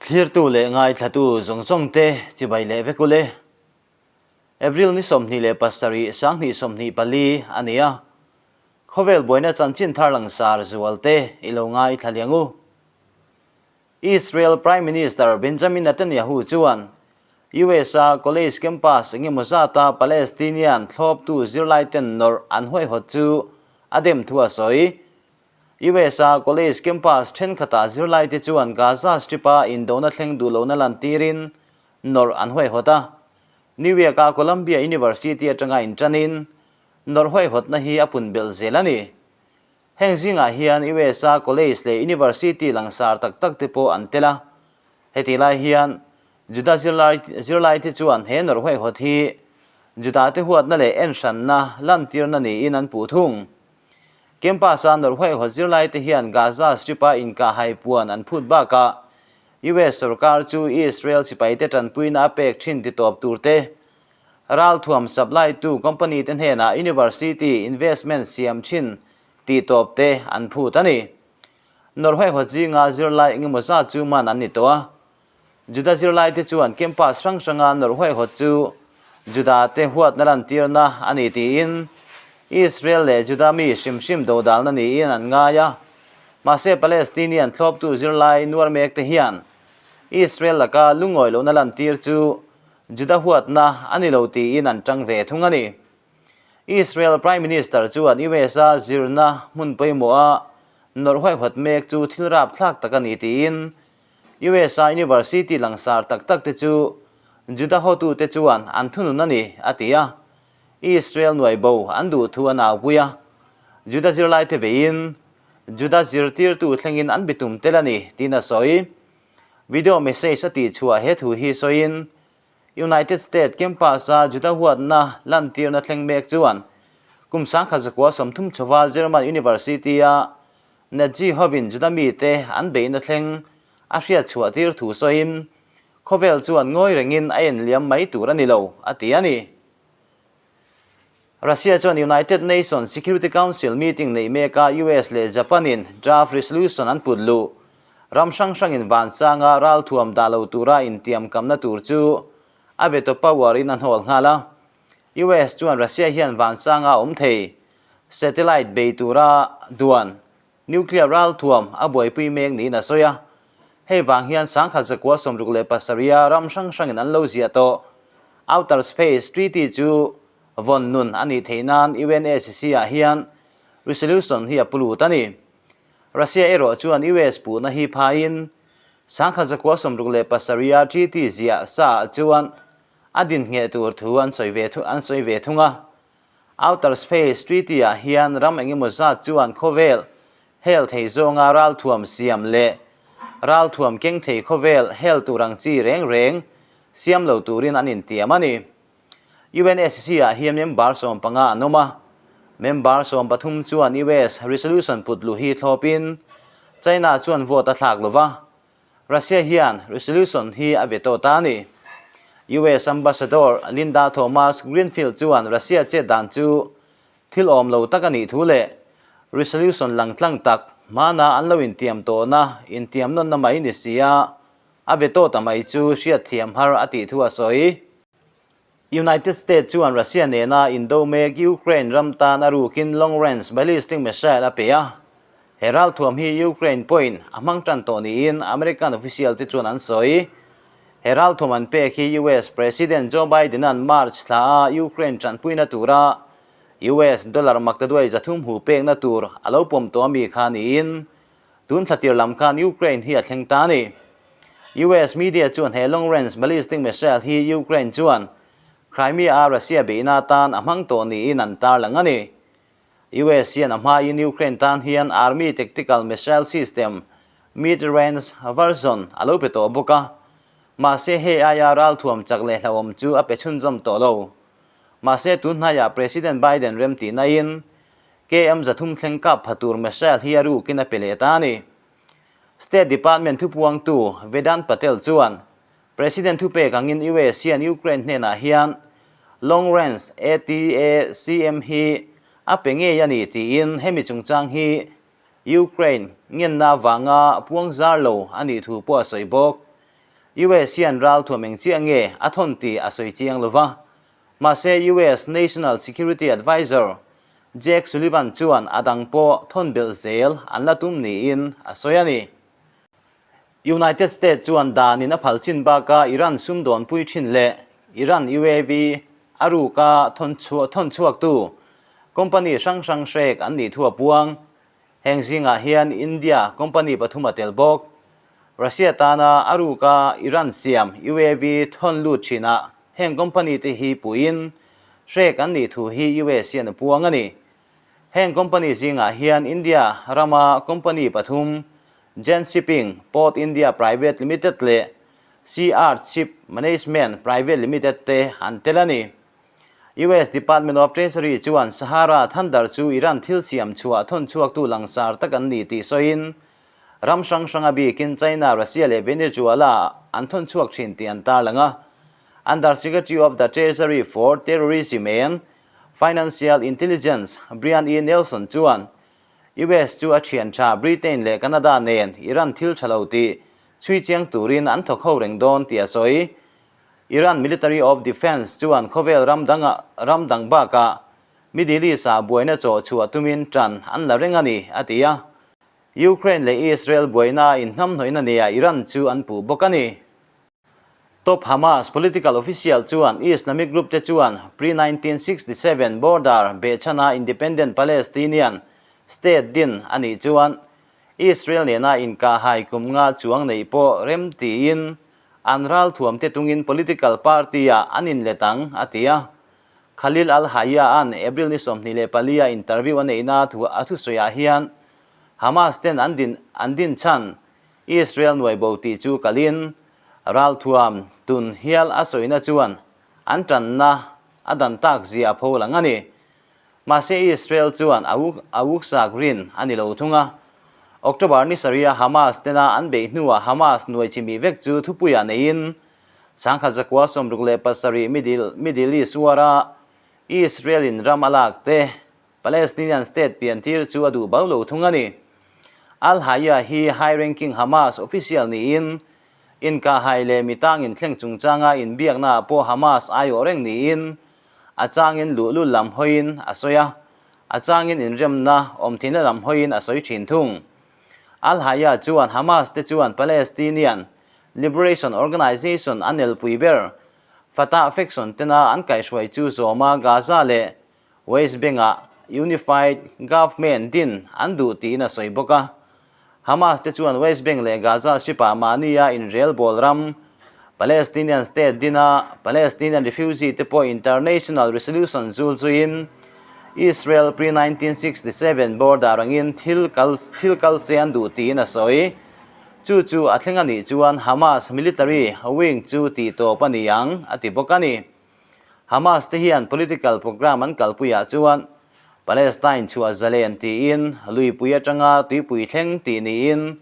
Thlirtu leh ngaithlatu zawng zawng te chibai leh vek ule. April ni 27 2024 a ni a. Khawvel buaina chanchin thar langsar zual te i lo ngaithla liang u. Israel Prime Minister Benjamin Netanyahu chuan US-a college campus engemaw zata Palestinian thlawptu zirlaiten nawrh an huaihawt chu a dem thu a sawi. US-a college campus thenkhatah zirlaite chuan Gaza Strip-a indona thleng duh lohna lantirin nawrh an huaihawt a. New York-a Columbia University atanga inṭanin nawrh huaihawtna hi a pun belh zel a ni. Heng zingah hian USA college leh university langsar tak tak te pawh an tel a. Hetih lai hian Juda zirlai zirlaite chuan he nawrh huaihawt hi Juda te huatna leh enhranna lantirna niin an puh thung. Campus-a nawrh huaihawt zirlaite hian Gaza Strip-a inkahhai puan an phut bakah US sorkar chu Israel sipaite tanpuina a pek thin titawp tur te, Ralthuam supply tu company te hnenah university investment siam thin tih tawp te an phut a ni. Norway haw zinga zirlai engemaw zat chu man an ni tawh a. Juda zirlai te chuan campus hrang hranga Norway haw chu Juda te huatna lantirna a ni tiin Israel leh Juda mi hrim hrim dodalna niin an ngai a. Mahse Palestinian thlawptu zirlai nuar mek te hian Israel laka lungawi lohna lantir chu Juda huatna a ni lo tiin an tang ve thung a ni. Israel Prime Minister chuan US-a zirna hmun pawimawha nawrh huaihawt mek chu thil rapthlak tak a ni tiin US-a university langsar tak tak te chu Juda hotute chuan an thunun a ni a ti a. Israel nuai bo an duh thu an aupui a. Juda zirlaite beiin Juda zirtirtu thlengin an bitum tel a ni tiin a sawi. Video message a tihchhuah he thu hi sawiin, United States campus-a Juda huatna lantirna thleng mek chuan kum 1930 chhova German University-a Nazi hovin Juda mite an beihna thleng a hriatchhuah tir thu sawiin, khawvel chuan ngawi rengin a enliam mai tur a ni lo, a ti a ni. Russia chuan United Nations Security Council meeting neih mekah US leh Japan-in draft resolution an put luh. Ram hrang hrangin vansanga ralthuam dah lo tura intiamkamna tur chu a veto power-in a hnawl nghal a. US chuan Russia hian vansanga awm thei satellite bei tura duan nuclear ralthuam a buaipui mek niin a sawi a. Hei vang hian 1967-a ram hrang hrangin an lo ziah tawh Outer Space Treaty chu vawn nun a nih theih nan UNSC-ah hian resolution hi a pu lut a ni. Russia erawh chuan US puhna hi phaiin 1967-a treaty ziah saah chuan a din ngheh tur thu an sawi ve an sawi ve thung a. Outer Space Treaty-ah hian ram engemaw zat chuan khawvel hel thei zawnga ralthuam siam leh ralthuam keng thei khawvel hel tur ang chi reng reng siam lo turin an intiam a ni. UNSC-ah hian member 15 an awm a, member 13 chuan US resolution put luh hi thlawpin China chuan vote a thlak lo va, Russia hian resolution hi a veto ta a ni. US Ambassador Linda Thomas-Greenfield chuan Russia chet dan chu thil awm lo tak a nih thu leh resolution lang tlang tak hmana an lo intiam tawhna intiam nawnna mai ni si a, a veto ta mai chu hriatthiam har a tih thu a sawi. United States chuan Russia nena indo mek Ukraine ram tan a rukin long-range ballistic missile a pe a. He ralthuam hi Ukraine pawhin a hmang tan tawh niin American official te chuan an sawi. He ralthuam an pek hi US President Joe Biden-a'n March thla a Ukraine tanpuina tura US dollar maktaduai 300 hu pekna tur a lo pawm tawh ami kha niin Tun thla tir lam khan Ukraine hi a thleng ta a ni. US media chuan he long range ballistic missile hi Ukraine chuan Crimea-a Russia beihna atan a hmang tawh niin an tarlang a ni. US hian a hmain Ukraine tan hian Army Tactical Missile System mid-range version a lo pe tawh bawk a, mahse hei aia ralthuam chak leh hlauhawm chu a pe chhunzawm tawh lo. Mahse tun hnaiah President Biden remtihnain KM 300 thleng kap pha tur missile hi a rukin a pe leh ta a ni. State Department thupuangtu Vedant Patel chuan President thupek angin US hian Ukraine hnenah hian long range ATACM hi a pe ngei a ni tiin hemi chungchang hi Ukraine ngenna avanga puang zar lo a nih thu pawh a sawi bawk. US hian ralthuam eng chiah nge a thawn tih a sawi chiang lo va. Mahse US National Security Adviser Jake Sullivan chuan a dang pawh thawn belh zel an la tum niin a sawi a ni. United States chuan danin a phal chin baka Iran sumdawnpui thin leh Iran UAV a ruka thawn chhuaktu company hrang hrang hrek an nih thu a puang. Heng zingah hian India company pathum a tel bawk. Russia tana a ruka Iran siam UAV thawn lut thinah heng company te hi puiin hrek an nih thu hi US hian a puang a ni. Heng company zingah hian India rama company pathum Gen Shipping, Port India Private Limited leh CR Ship Management Private Limited te an tel a ni. US Department of Treasury chuan Sahara Thunder chu Iran thil siam chhuah thawn chhuaktu langsar tak an ni tih sawiin ram hrang hranga bikin China, Russia leh Venezuela an thawn chhuak thin tih an tarlang a. Under Secretary of the Treasury for Terrorism and Financial Intelligence Brian E. Nelson chuan US chu a thian tha Britain leh Canada nen Iran thil tha lo tih chhui chiang turin an thawk ho reng dawn tih a sawi. Iran Military of Defence chuan khawvel ram danga ram dang bakah Middle East-ah buaina chawh chhuah tumin tan an la reng a ni, a ti a. Ukraine leh Israel buaina inhnamhnawihna nia Iran chu an puh bawk a ni. Top Hamas political official chuan Islamic group te chuan pre-1967 border behchhana independent Palestinian state din a nih chuan Israel nena inkahhai kum nga chuang neih pawh rem tiin an ralthuam te tungin political party-ah an inlet ang, a ti a. Khalil al-Hayya-a'n April ni 24 a interview a neihna thu a thusawiah hian Hamas ten an din an din chhan Israel nuai bo tih chu kalin ralthuam tun hial a sawina chuan an tanna a dan tak zia a pho lang a ni. Mahse Israel chuan a uk a uksak rin a ni lo thung a. October ni sarih a Hamas tena an beih hnuah Hamas nuai chimih vek chu thupuiah neiin 1967 Middle Middle East War a Israel in ram a lak te Palestinian state pian tir chu a duh bau lo thung a ni. Al-Hayya hi high-ranking Hamas official niin, inkahhai leh mitang inthleng chungchanga inbiaknaah pawh Hamas aiawh reng niin, a changin luhlul lam hawiin a sawi a, a changin inremna awmthinna lam hawiin a sawi thin thung. Al-Hayya chuan Hamas te chuan Palestinian Liberation Organization a nelpui ber Fatah faction tena an kaihhruai chu zawma Gaza leh West Bank-ah Unified Government din an duh tiin a sawi bawk a. Hamas te chuan West Bank leh Gaza Strip-ah mahnia inrelbawl ram, Palestinian state dina Palestinian refugee te pawh international resolution zul zuiin Israel pre-1967 border angin thil kal thil kal se an duh tiin a sawi. Chu chu a thleng a nih chuan Hamas military wing chu tihtawp a ni ang, a ti bawk a ni. Hamas te hian political programme an kalpuiah chuan Palestine chhuah zalen tiin luipui atanga tuipui thleng tih niin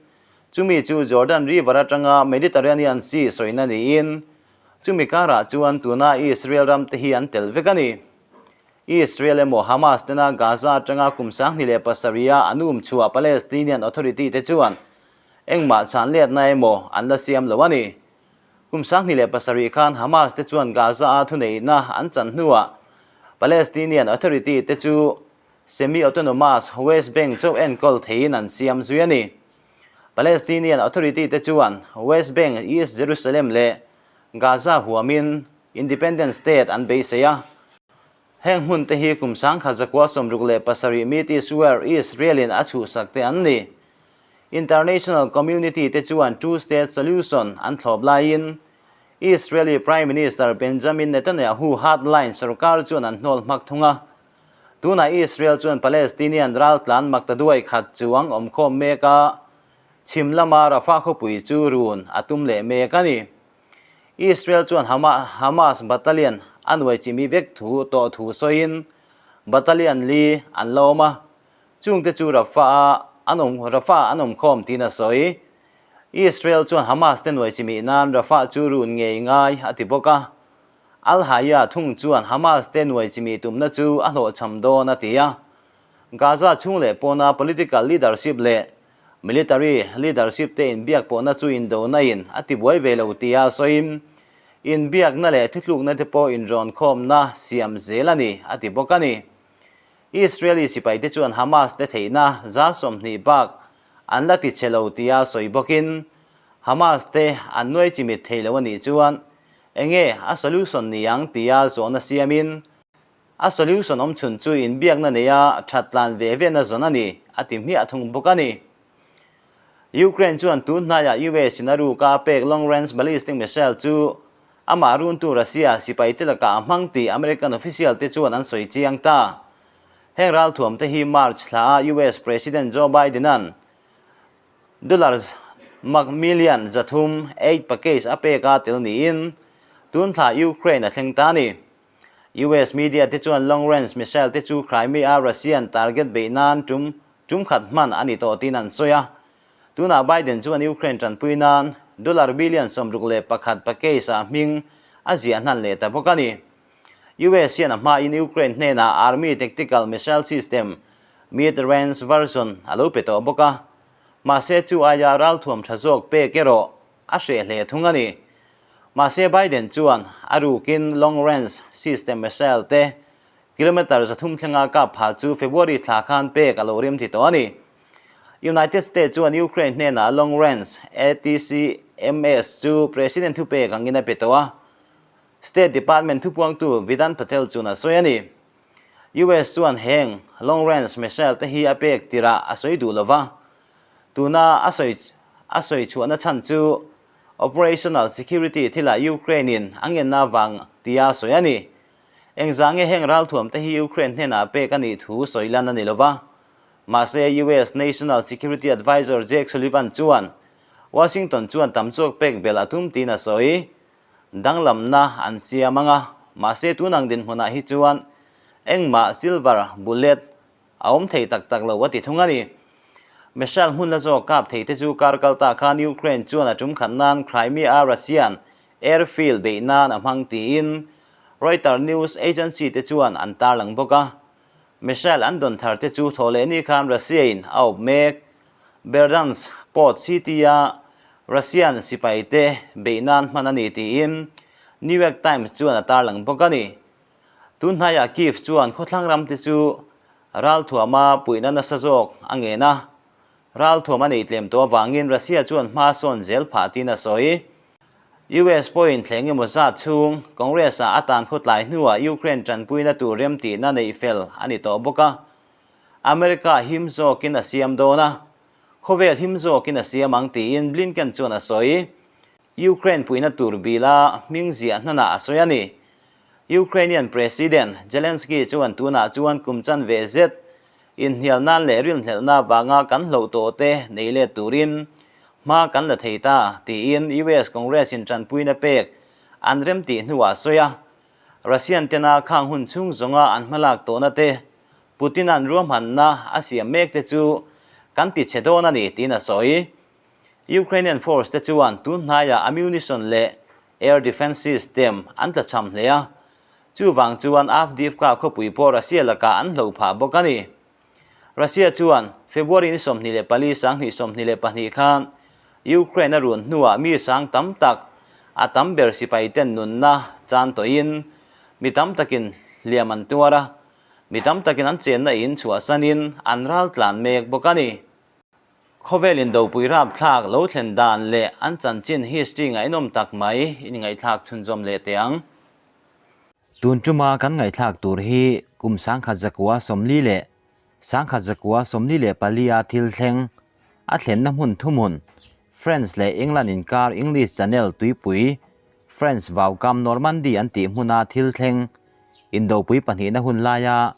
chumi chu Jordan River atanga Mediterranean Sea sawina niin chumi karah chuan tuna Israel ram te hi an tel vek a ni. Israel emaw Hamas tena Gaza atanga kum 2007 a an um chhuah Palestinian Authority te chuan engmah chhanletna emaw an la siam lo a ni. Kum 2007 khan Hamas te chuan Gaza-a thuneihna an chan hnuah Palestinian Authority te chu semi-autonomous West Bank chauh enkawl theiin an siam zui a ni. Palestinian Authority te chuan West Bank, East Jerusalem leh Gaza huamin independent state an beisei a. Heng hmun te hi kum 1967 miti Square Israel-in a chhuhsak te an ni. International community te chuan two-state solution an thlawp laiin Israeli Prime Minister Benjamin Netanyahu hardline sorkar chuan an hnawl hmak thung a. Tunah Israel chuan Palestinian raltlan maktaduai khat chuang awmkhawm mek a, chhim lama Rafah khawpui chu run a tum leh mek a ni. Israel chuan Hamas battalion a nuai chimi vek thu tawh thu sawiin battalion li an la awm a, Chungte chu Rafah-a an awm Rafah an awm khawm tiin a sawi. Israel chuan Hamas te nuai chimih nan Rafah chu run ngei ngai a ti bawk a. Al-Hayya thung chuan Hamas te nuai chimih tumna chu a hlawhchham dawn a ti a. Gaza chhung leh pawna political leadership leh Military leadership te inbiak pawhna chu indona in a tibuai ve lo tia sawiin, inbiakna leh thutlukna te pawh inrawnkhawmna siam zel a ni, a ti bawk a ni. Israeli sipaite chuan Hamas te theihna 20% bak an la ti chhe lo tia sawi bawkin, Hamas te an nuai chimit thei lo a nih chuan enge a solution ni ang tia zawhna siamin, a solution awm chhun chu inbiakna neia that tlan ve ve na zawn a ni, a ti hmiah thung bawk a ni. Ukraine chuan tun hnaiah US in a ruka a pek long range ballistic missile chu amah runtu Russia sipai te lakah a hmang tih American official te chuan an sawi chiang ta. Heng ralthuam te hi March thla a US President Joe Biden-a'n dollars mak million 300 aid package a pek a tel niin tun thla Ukraine a thleng ta a ni. US media te chuan long range missile te chu Crimea Russian target beih nan tum tum khat hman a ni tawh tiin an sawi a. Tunah Biden chuan Ukraine tanpui nan dollar billion 61 package ah hming a ziah hnan leh ta bawk a ni. US hian a hmain Ukraine hnenah Army Tactical Missile System mid-range version a lo pe tawh bawk a. Mahse chu aia ralthuam tha zawk pek erawh a hreh hle thung a ni. Mahse Biden chuan a rukin long range system missile te kilometre 300 thlenga kap pha chu February thla khan pek a lo rem ti tawh a ni. United States chuan Ukraine hnenah long range ATCMS chu President thupek angin a pe tawh a, State Department thupuangtu Vedant Patel chuan a sawi a ni. US chuan heng long range missile te hi a pek tirah a sawi duh lova, tuna a sawi a sawi chhuahna chhan chu Operational security thilah Ukraine in a ngenna vang tia sawi a ni. Engzah nge heng ralthuam te hi Ukraine hnenah pek a nih thu sawi lan a ni lova. Mahse US National Security Advisor Jake Sullivan chuan Washington chuan tam chawk pek belh a tum tiin a sawi. Danglamna an siam anga, mahse tunang dinhmunah hi chuan engmah silver bullet A awm thei tak tak lo a ti thung a ni. Missile hmun la zawk kap thei te chu kar kal ta khan Ukraine chuan a tum khat nan Crimea Russian airfield beih nan a hmang tiin Reuters news agency te chuan an tarlang bawk a. Missile an dawn thar te chu thawhlehni khan Russia in a awp mek. Berdyansk port city a Russian sipai te beih nan hman a ni tiin New York Times chuan a tarlang bawk a ni. Tun hnaiah Kyiv chuan khawthlang ram te chu ralthuama puihna nasa zawk a ngen a, ralthuam a neih tlem tawh avangin Russia chuan hma sawn zel phah tiin a sawi. US pawhin thleng emaw zat chhung Congress-ah a tan khawtlai hnuah Ukraine tanpuina tur remtihna neih fel a ni tawh bawk a, America him zawkin a siam dawn a, khawvel him zawkin a siam ang tiin Blinken chuan a sawi. Ukraine puihna tur bila hming ziah hnanah a sawi a ni. Ukrainian President Zelensky chuan tunah chuan kum chanve zet inhnial nan leh rinhlelhna vanga kan hloh tawh te nei let turin hma kan la thei ta tiin US Congress in tanpuina pek an remtih hnuah a sawi a. Russian tena khang hun chhung zawnga an hmalak tawhna te Putin-a'n ruahmanna a siam mek te chu kan ti chhe dawn a ni tiin a sawi. Ukrainian force te chuan tun hnaiah ammunition leh air defence system an tlachham hle a, chuvang chuan Avdiivka khawpui pawh Russia lakah an hloh phah bawk a ni. Russia chuan February ni 24 2022 khan Ukraine a run hnuah mi sang tam tak a tam ber sipai ten nunna chan tawhin mi tam takin hliam an tuar a, mi tam takin an chenna in chhuahsanin an ral tlan mek bawk a ni. Khawvel indopui rapthlak lo thlen dan leh an chanchin history ngaihnawm tak mai in ngaihthlak chhunzawm leh teh ang. Tun tuma kan ngaihthlak tur hi kum 1940 leh 1944 a thil thleng a thlenna hmun thuhmun France leh England inkar English Channel tuipui France vaukam Normandy an tih hmuna thil thleng indopui pahnihna hun laia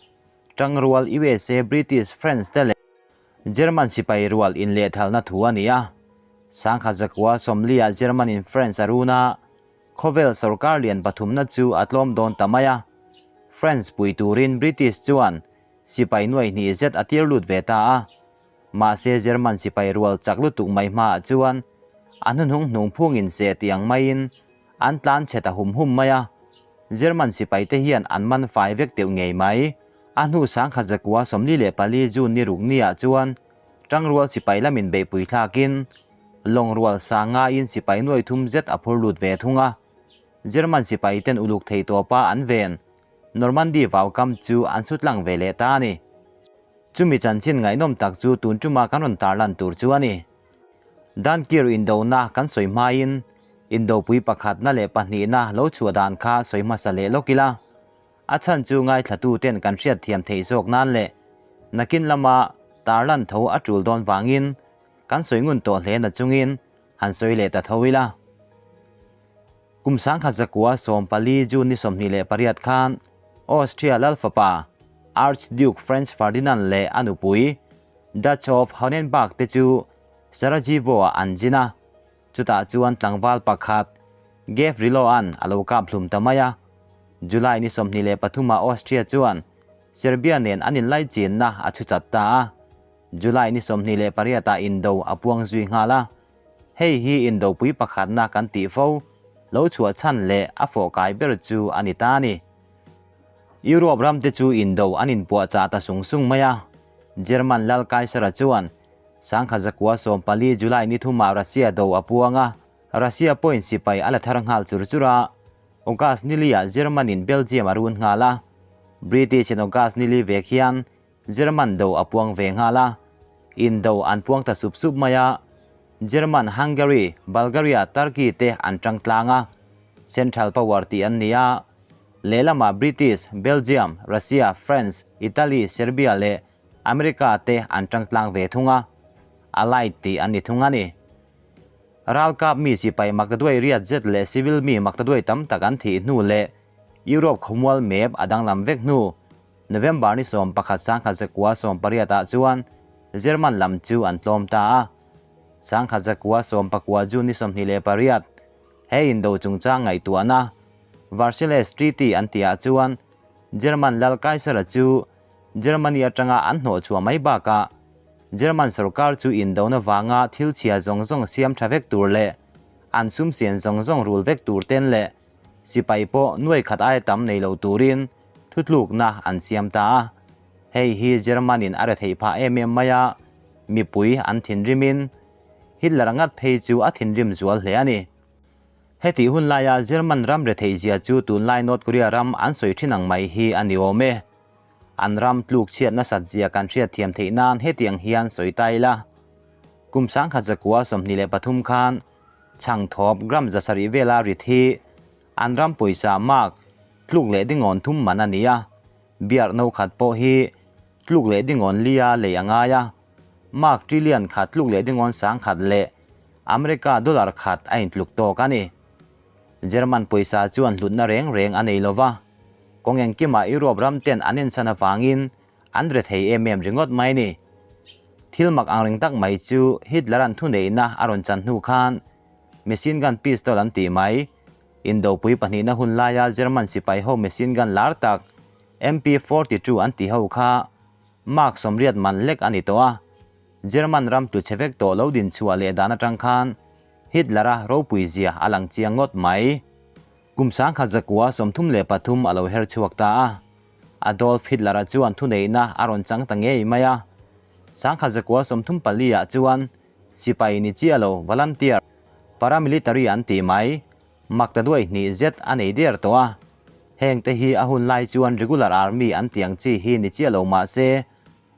tangrual USA British France te leh German sipai rual inlehthalna thu a ni a, 1940 ah German in France a run a, khawvel sorkar lian pathumna chu a tlawm dawn ta mai a. France pui turin British chuan sipai nuai hnih zet a tir lut ve ta a, mahse German sipai rual chak lutuk mai hmaah chuan a hnuhnung hnung phungin se tih ang maiin an tlan chhe ta hum hum mai a, German sipai te hian an man fai vek deuh ngei mai. A hnu 1944 June ni ruk niah chuan Tangrual sipai lamin beihpui thlakin lawng rual sangaiin sipai nuai thum zet a phur lut ve thung a. German sipai ten uluk thei tawpa an ven Normandy vaukam chu an sutlang ve leh ta a ni. Chumi chanchin ngaihnawm tak chu tun tuma kan rawn tarlan tur chu a ni. Dunkirk indona kan sawi hmain indopui pakhatna leh pahnihna lo chhuah dan kha sawi hmasa leh lawk ila. A chhan chu ngaithlatu ten kan hriat thiam theih zawk nan leh nakin lama tarlan tho a tul dawn vangin kan sawi ngun tawh hle na chungin han sawi leh ta tho ila. Kum 1914 June ni 28 khan Austria lal fapa Archduke Franz Ferdinand leh a nupui Dutch of Hohenberg te chu Sarajevo-ah an zin a, chutah chuan tlangval pakhat Gavrilo-a'n a lo kap hlum ta mai a. July ni 23-ah Austria chuan Serbia nen an inlaichinna a chhu chat ta a, July ni 28-ah indo a puang zui nghal a. Hei hi indopui pakhatna kan tih fo, lo chhuah chhan leh a fawh kai ber chu a ni ta a ni. Europe ram te chu indo an inpuah chah ta sung sung mai a. German lal Kaisara chuan 1914 July ni thumah Russia do a puang a, Russia pawhin sipai a la thar nghal chur chur a. August ni liah German-in Belgium a run nghal a. British-in August ni li vek hian German do a puang ve nghal a, indo an puang ta sup sup mai a, German, Hungary, Bulgaria, Turkey te an tang tlang a, Central Power tih an ni a, lehlamah British, Belgium, Russia, France, Italy, Serbia leh America te an tang tlang ve thung a, Allied tih an ni thung a ni. Ralkap mi sipai maktaduai riat zet leh civil mi maktaduai tam tak an thih hnu leh Europe khawmual map a danglam vek hnu November ni 11 1918 ah chuan German lam chu an tlawm ta a. 1919 June ni 28 he indo chungchang ngaihtuahna Versailles Treaty an tihah chuan German lal Kaisara chu Germany atanga an hnawh chhuah mai bakah German sorkar chu indona vanga thil chhia zawng zawng siam tha vek tur leh an sum sian zawng zawng rul vek tur ten leh sipai pawh nuai khat aia tam nei lo turin thutlukna an siam ta a. Hei hi German-in a retheih phah em em mai a, mipui an thinrimin Hitler ngat phei chu a thinrim zual hle a ni. Hetih hun laia German ram retheih zia chu tunlai North Korea ram an sawi thin ang mai hi a ni awm e. An ram tluk chhiat nasat zia kan hriat thiam theih nan hetiang hian sawi ta ila. Kum 1923 khan chhangthawp gram 700 vela rit hi an ram pawisa mark tluk leh dingawn thum man a ni a, beer no khat pawh hi tluk leh dingawn lia lei a ngai a, mark trillion khat tluk leh dingawn sang khat leh America dollar khat a intluk tawk a ni. German pawisa chuan hlutna reng reng a nei lova, kawng engkimah Europe ram ten an ensan avangin an re thei em em ringawt mai ni. Thil mak ang reng tak mai chu Hitler an thuneihna a rawn chan hnu khan machine gun pistol an tih mai, Indopui pahnihna hun laia German sipai ho machine gun lar tak MP 42 an tih ho kha mark 80 man lek a ni tawh a. German ram tlu chhe vek tawh lo din chhuah leh dan atang khan Hitler-a ropui zia a lang chiang ngawt mai. Kum 1933 a lo her chhuak ta a. Adolf Hitler-a chuan thuneihna a rawn chang ta ngei mai a. 1934 ah chuan sipai ni chiah lo volunteer paramilitary an tih mai, mak ta duai hnih zet a nei der tawh a. Heng te hi a hun lai chuan regular army an tih ang chi hi ni chiah lo mah se,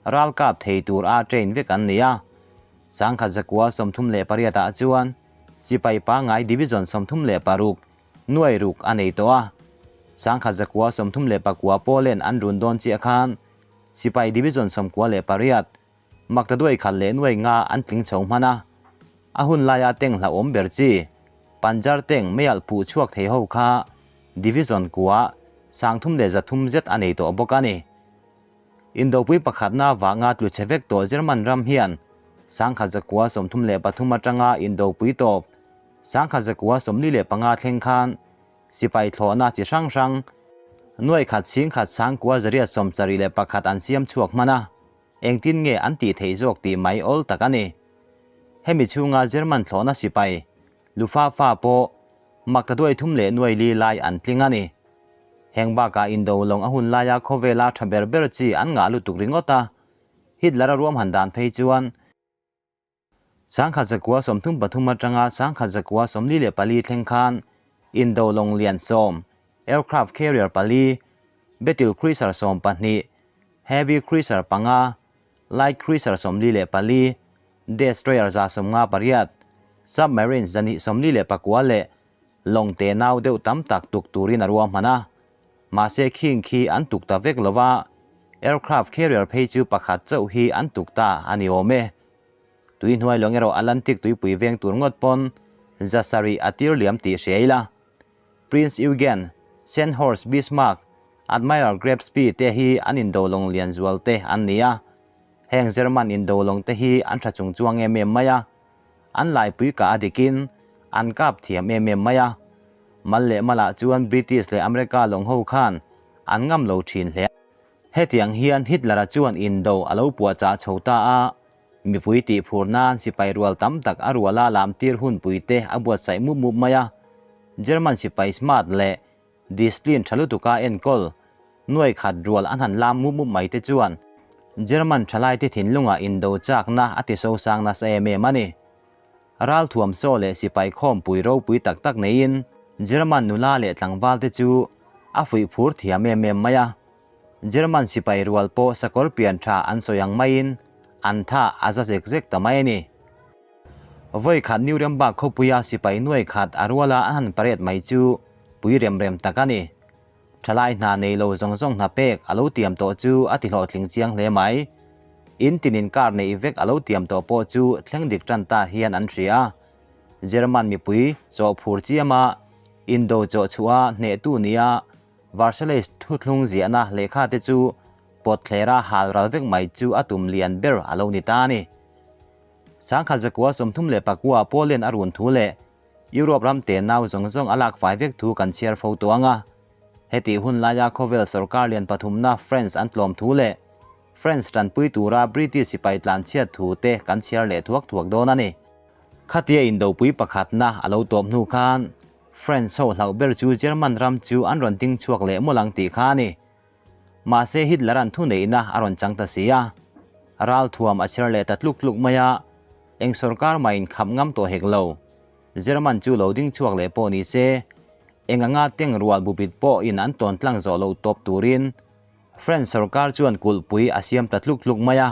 ralkap thei tur a train vek an ni a. 1938 ah chuan sipai pangai division 36 nuai ruk a nei tawh a. 1939 Poland an run dawn chiah khan sipai division 98 mak ta duai khat leh nuai nga an tling chho hman a. A hun laia teng hlauhawm ber chi Panjar teng meialh phuh chhuak thei ho kha division kua 330 zet a nei tawh bawk a ni. Indopui pakhatna vanga tlu chhe vek tawh German ram hian 1933 atanga indopui tawp 1945 thleng khan sipai thlawhna chi hrang hrang nuai khat sing khat 1971 an siam chhuak hman a, engtin nge an tih theih zawk tih mai awl tak a ni. Hemi chhunga German thlawhna sipai Luftwaffe pawh mak ta duai thum leh nuai li lai an tling a ni. Heng bakah indo lawng a hun laia khawvela tha ber ber chi an ngah lutuk ringawt a, Hitler a ruam han dan phei chuan. 1933 atanga 1944 thleng khan indo lawng lian sawm, aircraft carrier pali, battle cruiser 12, heavy cruiser panga, light cruiser 44, destroyer 158, submarines 249 leh lawng te nau deuh tam tak tuk turin a ruahman a. Mahse khing khi an tuk ta vek lova, aircraft carrier phei chu pakhat chauh hi an tuk ta a ni awm e. Tui hnuai lawng erawh Atlantic tuipui veng tur ngawt pawn 700 a tir liam tih hria ila. Prince Eugen, Scharnhorst Bismarck, Admiral Graf Spee te hi an indo lawng lian zual te an ni a. Heng German indo lawng te hi an tha chung chuang em em mai a. An laipui kah a dikin an kap thiam em em mai a. Mal leh malah chuan British leh America lawng ho khan an ngam lo thin hle. Hetiang hian Hitler-a chuan indo a lo puahchah chho ta a, mipui tihphur nan sipai rual tam tak a ruala lamtir hunpui te a buatsaih mup mup mai a. German sipai smart leh discipline tha lutuka enkawl nuai khat rual an han lam mup mup mai te chuan German thalaite thinlungah indo chakna a ti sosang nasa em em a ni. Ralthuam saw leh sipai khawmpui ropui tak tak neiin German nula leh tlangval te chu a fuih phur thiam em em mai a. German sipai rual pawh sakawr pian tha an sawi ang maiin an tha a za zek zek ta mai a ni. Vawi khat Nuremberg khawpuia sipai nuai khat a ruala an han parade mai chu pui rem rem tak a ni. Thalai hna nei lo zawng zawng hna pek a lo tiam tawh chu a ti hlawhtling chiang hle mai. In tinin kar neih vek a lo tiam tawh pawh chu thleng dik tan ta hian an hria. German mipui chaw phur chiama indo chaw chhuah a hnehtu nia Versailles thuthlung ziahna lehkha te chu pawt thlera hal ral vek mai chu a tum lian ber a lo ni ta a ni. 1939 Poland a run thu leh Europe ram te nau zawng zawng a lak fai vek thu kan chhiar fo tawh ang a. Hetih hun laia khawvel sorkar lian pathumna France an tlawm thu leh France tanpui tura British sipai tlan chhiat thu te kan chhiar leh thuak thuak dawn a ni. Khatia indopui pakhatna a lo tawp hnu khan France ho hlauh ber chu German ram chu an rawn ding chhuak leh mawlh ang tih kha a ni. Mahse Hitler an thuneihna a rawn chang ta si a. Ralthuam a chhiar leh ta tluk tluk mai a, eng sorkar mah in khap ngam tawh hek lo. German chu lo ding chhuak leh pawh ni se, eng anga teng rual bupit pawh in an tawn tlang zawh lo tawp turin French sorkar chuan kulhpui a siam ta tluk tluk mai a.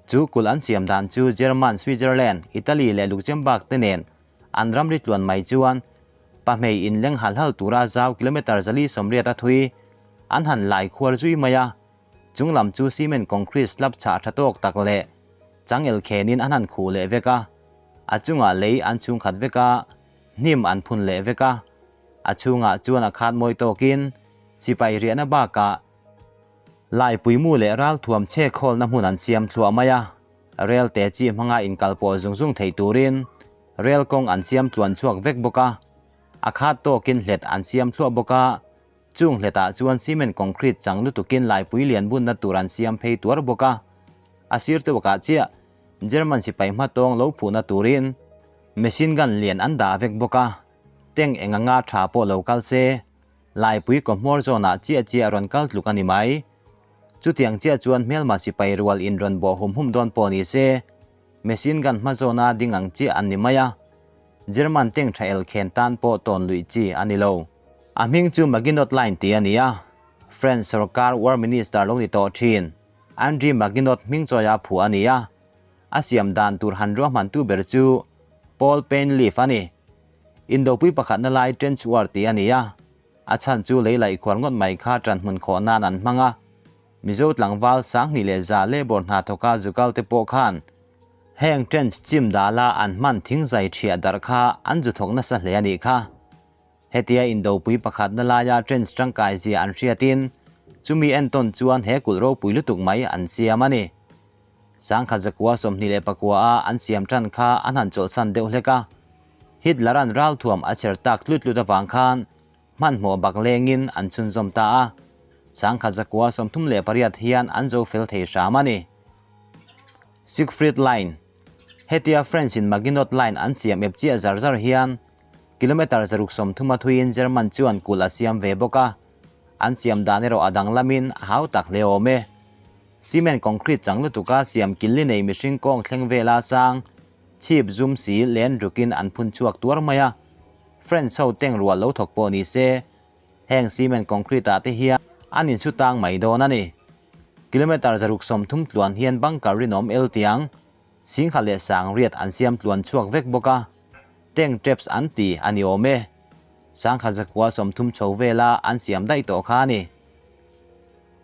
Chu kulh an siam dan chu German, Switzerland, Italy leh Luxembourg te nen an ramri tluan mai chuan pahmei inleng hal hal tura zau kilometre 480 a thui an han lai khuar zui mai a. Chung lam chu cement concrete slab chhah tha tawk tak leh changel khenin an han khuh leh vek a. A chungah lei an chhung khat vek a, hnim an phun leh vek a. A chhungah chuan a khat mawi tawkin sipai riahna bakah laipuimu leh ralthuam chhe khawlna hmun an siam thluah mai a. Rel te chi hmanga inkalpawh zung zung thei turin rel kawng an siam tluan chhuak vek bawk a. A khat tawkin hlet an siam thluah bawk a. Chung hletah chuan cement concrete chang lutukin laipui lian bunna tur an siam phei tuar bawk a. A sir tawkah chiah German sipai hmatawng lo phuhna turin machine gun lian an dah vek bawk a. Tank eng anga tha pawh lo kal se, laipui kawhmawr zawnah chiah chiah rawn kal tluk a ni mai. Chutiang chiah chuan hmelma sipai rual in rawn bawh hum hum dawn pawh ni se, machine gun hma zawna ding ang chiah an ni mai a. German tank tha el khen tan pawh tawn luih chi a ni lo. A hming chu Maginot Line tih a ni a, French sorkar War Minister lo ni tawh thin Henri Maginot hming chawia phuah a ni a. A siam dan tur han ruahmantu ber chu Paul Painleaf a ni. Indopui pakhatna lai Trench War tih a ni a, a chhan chu lei laih khuar ngawt mai kha ṭan hmun khawh nan an hmang a. Mizo tlangval 2100 labour hna thawka zukal te pawh khan heng trench chim dala an hman thingzai ṭhiah darh kha an zu thawk nasa hle a nih kha. Hetia indopui pakhatna laia trench tangkai zia an hriatin chumi entawn chuan he kulh ropui lutuk mai an siam a ni. 1929 a an siam tan kha an han chawlhsan deuh hlek a. Hitler an ralthuam a chher tak tlut tlut avang khan hmanhmawh bak lengin an chhunzawm ta a. 1938 hian an zo fel thei hram a ni. Siegfried Line, Hetia French in Maginot Line an siam ep chiah zar zar hian kilometre 630 a thuiin German chuan kulh a siam ve bawk a. An siam dan erawh a danglamin a hau tak hle awm e. Cement concrete chang lutuka siam killi nei mihring kawng thleng vela sang Chhip zum si len rukin an phun chhuak tuar mai a. French ho tank rual lo thawk pawh ni se, heng cement concrete ah te hian an insu tang mai dawn a ni. Kilometre 630 tluan hian bunker rinawm el tiang, singha leh sang riat an siam tluan chhuak vek bawk a. Tank traps an ti a ni awm e. 1930 chho vela an siam daih tawh kha a ni.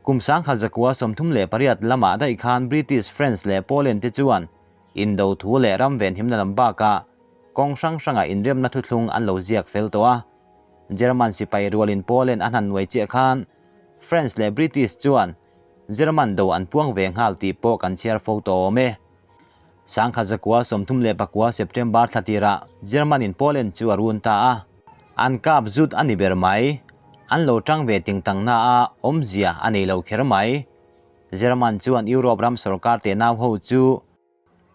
Kum 1938 lamah daih khan British, French leh Poland te chuan Indo thu leh ram venhimna lam bakah kawng hrang hrangah inremna thuthlung an lo ziak fel tawh a. German sipai rualin Poland an han nuai chiah khan French leh British chuan German do an puang ve nghal tih pawh kan chhiar fo tawh awm e. 1939 September thla tirah German-in Poland chu a run ta a. An kap zut a ni ber mai. An lo tang ve ting tangna a awmzia a nei lo kher mai. German chuan Europe ram sorkar te nau ho chu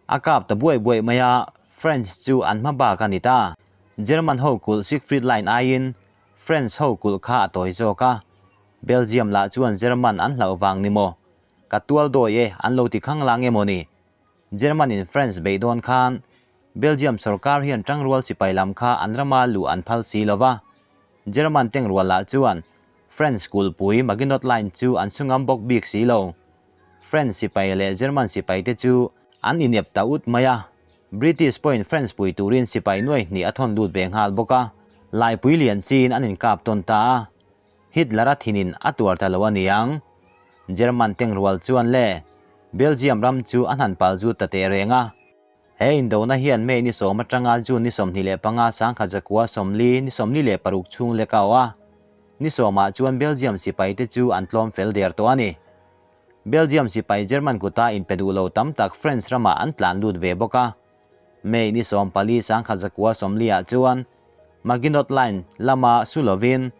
a kap ta buai buai mai a, French chu an hma bak a ni ta. German ho kulh Siegfried Line aiin French ho kulh kha a tawi zawk a, Belgium lah chuan German an hlauh vang ni maw? Ka tual dawi e an lo ti khang lang emaw ni? German in French beih dawn khan Belgium sorkar hian tangrual sipai lam kha an rama luh an phal si lo va, German tengrual lah chuan French kulhpui Maginot Line chu an chhungam bawk bik si lo. French sipai leh German sipai te chu an inep ta ut mai a, British pawhin French pui turin sipai nuai hnih a thawn lut ve nghal bawk a, laipui lian chiin an inkap tawn ta a, Hitler-a thinin a tuar ta lo a niang. German tengrual chuan le Belgium ram chu a hnan pal zut ta teh reng a. He indona hian May ni sawm atanga June ni 25 1946 chhung lek a awh a. Ni sawmah chuan Belgium sipaite chu an tlawm fel der tawh a ni. Belgium sipai German kuta inpe duh lo tam tak French ramah an tlan lut ve bawk a. May ni 14 1940 chuan Maginot Line lama su lovin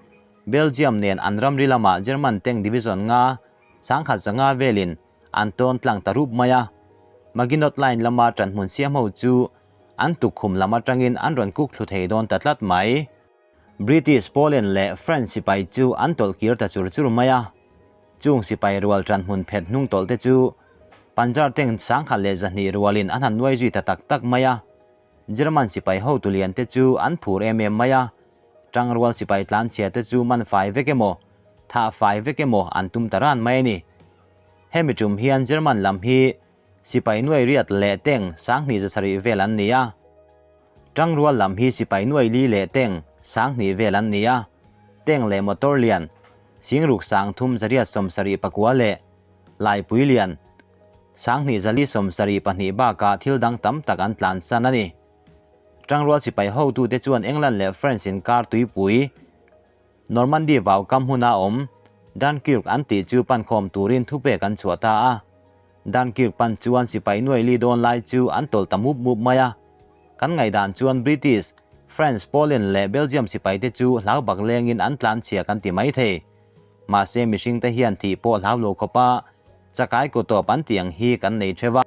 Belgium nen an ramri lamah German tank division nga 1500 velin an tawn tlang ta rup mai a. Maginot Line lama ṭanhmun siam ho chu an tukkhum lam aṭangin an rawn kuk thlu thei dawn ta tlat mai. British, Poland leh French sipai chu an tawlh kir ta chur chur mai a. Chung sipai rual ṭanhmun phet hnung tawlh te chu Panzer tank 1100 rualin an han nuai zui ta tak tak mai a. German sipai hotu lian te chu an phur em em mai a, tangrual sipai tlanchhia te chu man fai vek emaw, thah fai vek emaw an tum ta ran mai a ni. Hemi tum hian German lam hi sipai nuai riat leh teng 2700 vel an ni a. Tangrual lam hi sipai nuai li leh teng 2000 vel an ni a. Teng leh motor lian 6374 leh laipui lian 2472 bakah thil dang tam tak an tlansan a ni. Tangrual sipai hotute chuan England leh France inkar tuipui Normandy vau kam huna awm Dunkirk an tih chu pankhawm turin thupek an chhuah ta a. Dunkirk pan chuan sipai nuai li dawn lai chu an tawlh ta mup mup mai a. Kan ngaihdan chuan British, French, Poland leh Belgium sipaite chu hlau bak lengin an tlanchhia kan ti mai thei. Mahse mihringte hian thih pawh hlau lo khawpa chakai kaw tawp an tih ang hi kan nei theuh a.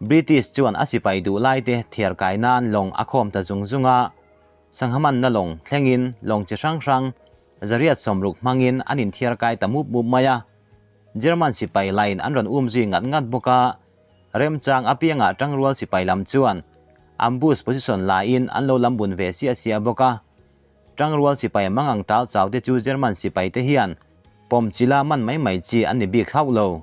British chuan a sipai duh laite thiar kai nan lawng a khawm ta zung zung a. Sangha manna lawng thlengin lawng chi hrang hrang 160 hmangin an inthiar kai ta mup mup mai a. German sipai lain an rawn um zui ngat ngat bawk a, remchang apiangah tangrual sipai lam chuan ambush position laiin an lo lam bun ve siah siah bawk a. Tangrual sipai mangang tal chau te chu German sipai te hian pawm chila man mai mai chi an ni bik hlauh lo.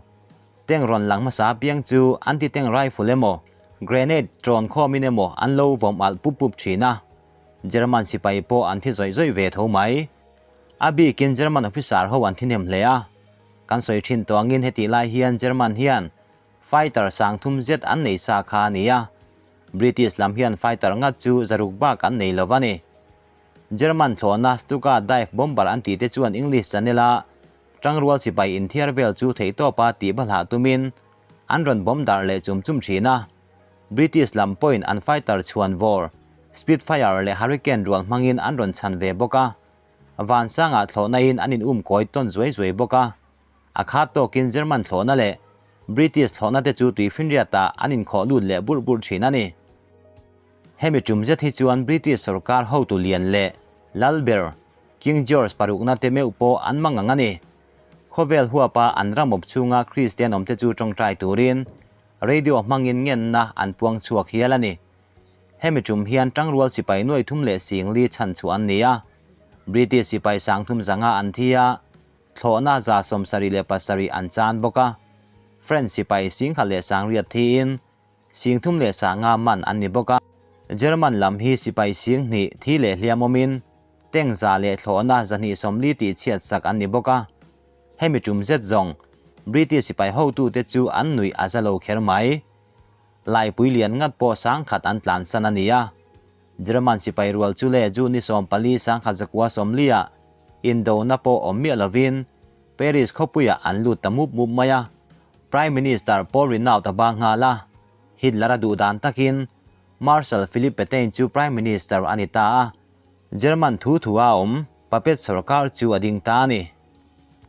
Tank rawn lang hmasa apiang chu anti-tank rifle emaw, grenade trawn khawmin emaw an lo vawm alh pup pup thin a. German sipai pawh an thi zawih zawih ve tho mai. A bikin German officer ho an thihnem hle a. Kan sawi thin tawh angin hetih lai hian German hian fighter 3000 zet an nei sa kha a ni a. British lam hian fighter ngat chu zaruk bak an nei lo a ni. German thlawhna Stuka dive bomber an tih te chuan English Channel a Tangrual sipai inthiar vel chu theihtawpa tih balhah tumin an rawn bawm darh leh chum chum thin a. British lam pawhin an fighter chhuan vawr, Spitfire leh Hurricane rual hmangin an rawn chhan ve bawk a. Vansangah thlawhnain an in um kawi tawn zuai zuai bawk a. A khat tawkin German thlawhna leh British thlawhna te chu tuifinriatah an inkhawh lut leh burh burh thin a ni. Hemi tum zet hi chuan British sorkar hotu lian leh lal ber King George parukna te meuh pawh an mang ang a ni. Khawvel huapa an ram awp chhunga Kristian awmte chu tawngtai turin radio hmangin ngenna an puang chhuak hial a ni. Hemi tum hian tangrual sipai nuai thum leh singli chhan chhuah an ni a. British sipai sangthum zanga an thi a, thlawhna 77 an chan bawk a. French sipai singkhat leh sangriat thiin singthum leh sanga man an ni bawk a. German lam hi sipai 20 thi leh hliam awmin tank 100 leh thlawhna 240 tih chhiat sak an ni bawk a. Hemi tum zet zawng British sipai hotute chu an nuih a za lo kher mai. Laipui lian ngat pawh 10,000 an tlan san a ni a. German sipai rual chu le June ni 14 1940 ah Indona pawh awm miah lovin Paris khawpuiah an lut ta mup mup mai a. Prime Minister Paul Reynaud a bang nghal a. Hitler a duh dan takin Marshal Philipp Petain chu Prime Minister a ni ta a. German thu thu a awm puppet sarkar chu a ding ta a ni.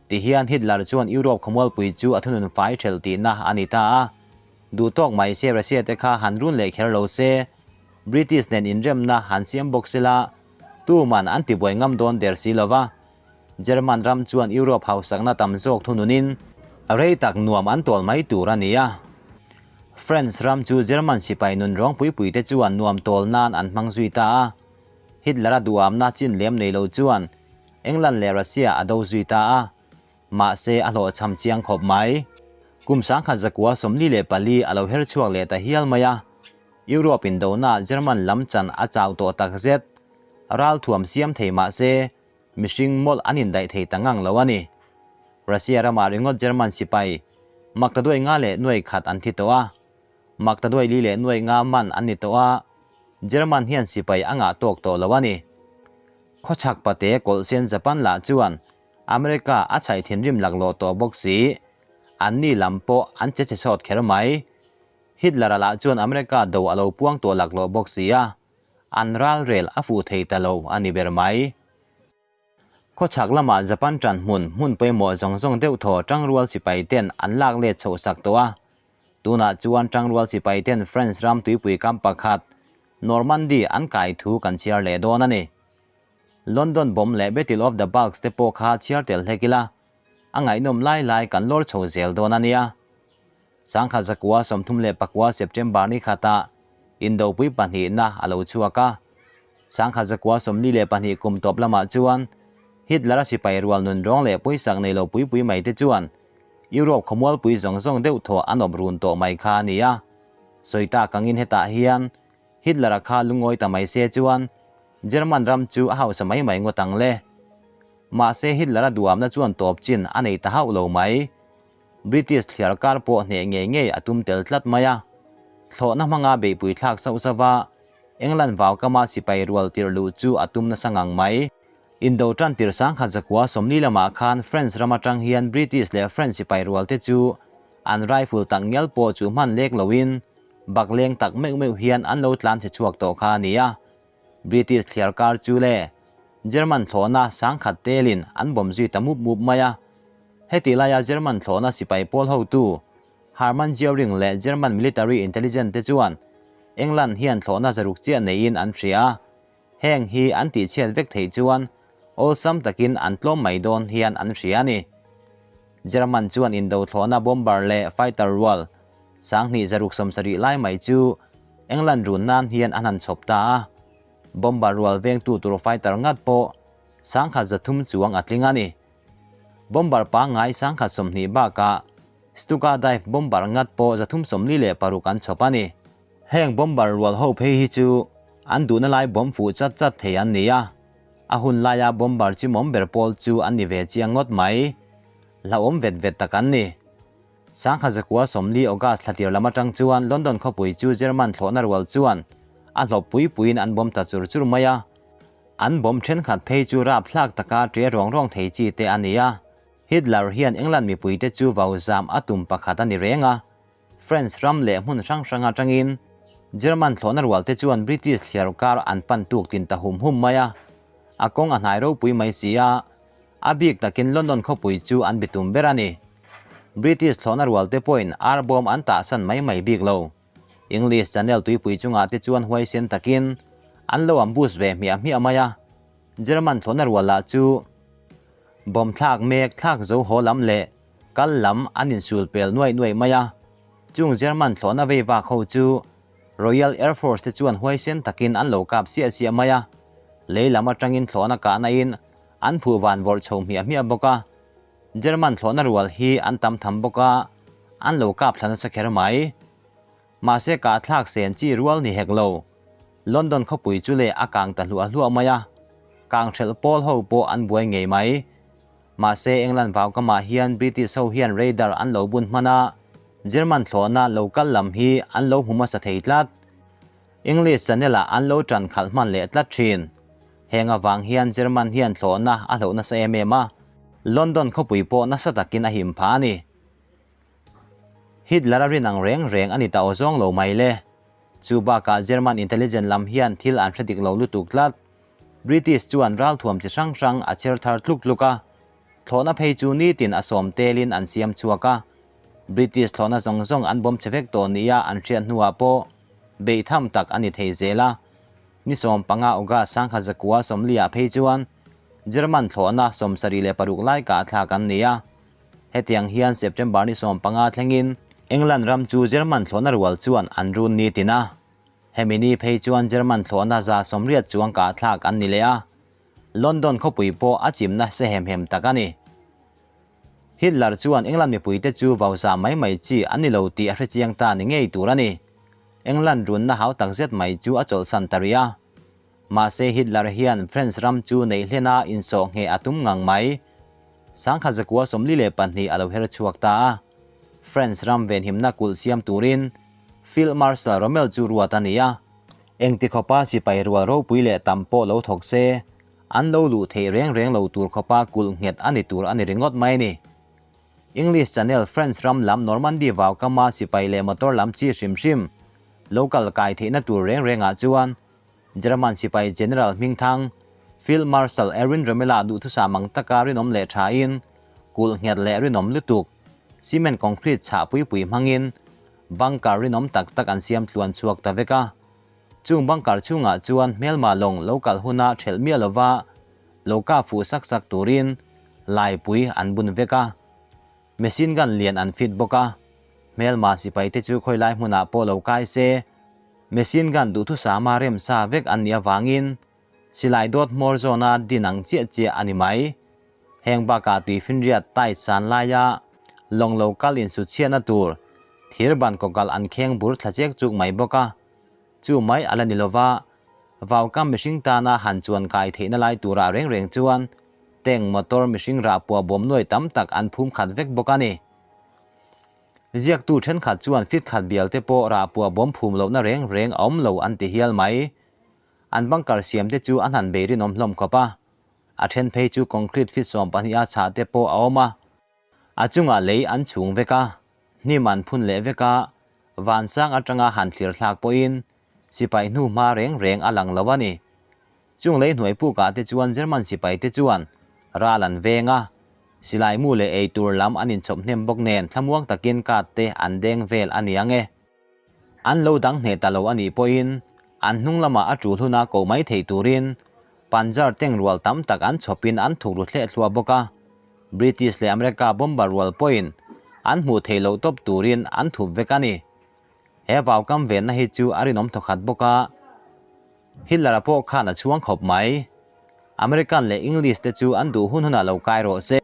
Tihian Hitler chuan Europe khawmualpui chu a thunun fai thelh tihna a ni ta a. Duh tawk mai se Russia te kha han run leh kher lo se, British nen inremna han siam bawk sela, tu man an tibuai ngam dawn der si lova. German ram chuan Europe hausakna tam zawk thununin rei tak nuam an tawl mai tur a ni a. France ram chu German sipai nun rawng pui pui te chuan nuam tawl nan an hmang zui ta a. Hitler a duamna chin lem nei lo chuan England leh Russia a do zui ta a. Mahse a hlawhchham chiang khawp mai. Kum 1944 a lo her chhuak leh ta hial mai a. Europe indona German lam chan a chau tawh tak zet. Ral thuam siam thei mahse mihring mawlh an indaih thei ta ngang lo a ni. Russia ramah ringawt German sipai maktaduai nga leh nuai khat an thi tawh a. Maktaduai li leh nuai nga man an ni tawh a. German hian sipai a ngah tawk tawh lo a ni. Khawchhak pate kawlhsen Japan lah chuan America a chhaih thinrim laklawh tawh bawk si. An ni lam pawh an che che sawt kher mai. Hitler a lah chuan America do a lo puang tawh laklawh bawk si a. An ral rel a fuh thei ta lo a ni ber mai. Khawchhak lamah Japan tan hmun hmun pawimawh zawng zawng deuh thaw tangrual sipai ten an lak let chhoh sak tawh a. Tunah chuan tangrual sipai ten France ram tuipui kam pakhat Normandy an kai thu kan chhiar leh dawn a ni. London bomb leh Battle of the Bulge te pawh kha chhiar tel hlek ila, a ngaihnawm lai lai kan lawr chho zel dawn a nia. 1939 September ni khatah Indopui pahnihna a lo chhuak a. 1942 kum tawp lamah chuan Hitler a sipai rual nun rawng leh pawisak nei lo pui pui mai te chuan Europe khawmualpui zawng zawng deuh thaw an awp run tawh mai kha a ni a. Sawi tak angin hetah hian Hitler a kha lungawi ta mai se chuan German ram chu a hausa mai mai ngawt ang le. Mahse Hitler a duamna chuan tawp chin a nei ta hauh lo mai. British thliar kar pawh hneh ngei ngei a tum tel tlat mai a. Thlawhna hmanga beihpui thlak sauh sauh a, England vau kama sipai rual tirh luh chu a tum nasa ngang mai. Indo tan tir 1940 lamah khan France ram atang hian British leh French sipai rual te chu an rifle tak ngial pawh chu hman lek loin bakleng tak meuh meuh hian an lo tlan che chhuak tawh kha a ni a. British thliar kar chu le German thlawhna 10,000 telin an bawm zui ta mup mup mai a. Heti laia German thlawhna sipai pawl hotu Hermann Göring leh German military intelligence te chuan England hian thlawhna 600 chiah neiin an hria a. Heng hi an tihchhiat vek theih chuan awlsam takin an tlawm mai dawn hian an hria a ni. German chuan indo thlawhna bomber leh fighter rual 2670 lai mai chu England run nan hian an han chhawp ta a. Bomber rual vengtu tur fighter ngat pawh 1300 chuang a tling a ni. Bomber pangngai 1020 bakah Stuka dive bomber ngat pawh 346 an chhawp a ni. Heng bomber rual ho phei hi chu an duhna lai bomb fuh chat chat thei an ni a. A hun laia bomber chi mawm ber pawl chu an ni ve chiang ngawt mai. Hlauhawm vet vet tak an ni. 1940 August thlatir lam atang chuan London khawpui chu German thlawhna rual chuan a hlawp pui puiin an bomb ta chur chur mai a. An bomb thenkhat phei chu rap thlak taka ṭe rawng rawng thei chi te a ni a. Hitler hian England mipuite chu vau zam a tum pakhat a ni reng a. France ram leh hmun hrang hrang atangin German thlawhna rual te chuan British thliar kar an pan tuk tin ta hum hum mai a. A kawng a hnai ropui mai si a, a bik takin London khawpui chu an bitum ber a ni. British thlawhna rual te pawhin ar bawm an tah san mai mai bik lo. English Channel tuipui chungah te chuan huaisen takin an lo ambush ve hmiah hmiah mai a. German thlawhna rual lah chu bomb thlak mek thlak zo haw lam leh kal lam an insul pel nuai nuai mai a. Chung German thlawhna vei vak ho chu Royal Air Force te chuan huaisen takin an lo kap siah siah mai a, lei lam atangin thlawhna kahna in an phuh van vawrh chho hmiah hmiah bawk a. German thlawhna rual hi an tam tham bawk a, an lo kap thla nasa kher mai. Mahse kah thlak sen chi rual ni hek lo. London khawpui chu leh a kang ta hluah hluah mai a, kang hrelh pawl ho pawh an buai ngei mai. Mahse England vaukamah hian British ho hian radar an lo bun hman a, German thlawhna lo kal lam hi an lo hmu hmasa thei tlat. English channel ah an lo tan khalh hman leh tlat thin. Heng avang hian German hian thlawhna a hloh nasa em em a, London khawpui pawh nasa takin a him phah a ni. Hitler a rin ang reng reng a ni ta awzawng lo mai le. Chu bakah German intelligence lam hian thil an hre dik lo lutuk tlat. British chuan ralthuam chi hrang hrang a chher thar tluk tluk a, thlawhna phei chu nitin a sawm telin an siam chhuak a. British thlawhna zawng zawng an bawm che vek tawh nia an hriat hnuah pawh beih tham tak a ni thei zel a. Ni 15 August sangkhat zakua sawmliah phei chuan German thlawhna 76 lai kah thlak an ni a. Hetiang hian September ni 15 thlengin England ram chu German thlawhna rual chuan an run nitin a. Hemi ni phei chuan German thlawhna 180 chuang kah thlak an ni leh a, London khawpui pawh a chimna se hem hem tak a ni. Hitler chuan England mipuite chu vau za mai mai chi an ni lo tih a hre chiang ta ni ngei tur a ni. England runna hau tak zet mai chu a chawlhsan ta rih a. Mahse Hitler hian France ram chu neih hlena insawh ngheh a tum ngang mai. 1942 a lo her chhuak ta a. France ram venhimna kulh siam turin Field Marshal Rommel chu ruat a ni a. Engti khawpa sipai rual ropui leh tam pawh lo thawk se, an lo luh theih reng reng lo tur khawpa kulh nghet a ni tur a ni ringawt mai a ni. English Channel France ram lam Normandy vaukama sipai leh motor lam chi hrim hrim lo kal kai theihna tur reng rengah chuan German sipai General hmingthang Field Marshal Erwin Rommel-a duhthusam ang taka rinawm leh thain kulh nghet leh rinawm lutuk cement concrete chhah pui pui hmangin bunker rinawm tak tak an siam tluan chhuak ta vek a. Chung bunker chhungah chuan hmelma lawng lo kal huna thelh miah lova lo kap fuh sak sak turin laipui an bun vek a. Machine gun lian an fit bawk a, hmelma sipai te chu khawilai hmunah pawh lo kai se, machine gun duhthusama remsa vek an nih avangin silai dawt hmawr zawna din ang chiah chiah a ni mai. Heng bakah tuifinriat tight san laia lawng lo kal insutchhiatna tur thir ban kawkalh an kheng bur thla chek chuk mai bawk a, chu mai a la ni lova, vaukam mihring tana han chuan kai theihna lai turah reng reng chuan tank motor mihring rah puah bawm nuai tam tak an phum khat vek bawk a ni. Ziaktu thenkhat chuan fit khat bial te pawh rah puah bawm phum lohna reng reng a awm lo an ti hial mai. An bunker siam te chu an han bei rinawm hlawm khawp a. A then phei chu concrete fit 12 a chhah te pawh a awm a. A chungah lei an chhung vek a, hnim an phun leh vek a, vansang atanga han thlir thlak pawhin sipai hnu hma reng reng a lang lo a ni. Chung lei hnuai pukah te chuan German sipai te chuan ral an veng a, silai mu leh ei tur lam an inchhawp hnem bawk nen thlamuang takin kat te an deng vel a ni ang e. An lo dang hneh ta lo a nih pawhin an hnung lamah a tul huna ko mai thei turin Panzer tank rual tam tak an chhawpin an thuk ru thleh thluah bawk a. British leh America bomber rual pawhin an hmuh theih loh tawp turin an thup vek a ni. He vaukam venna hi chu a rinawm thawkhat bawk a. Hitler-a pawh khan a chhuang khawp mai. American leh English te chu an duh hun hunah lo kai rawh se.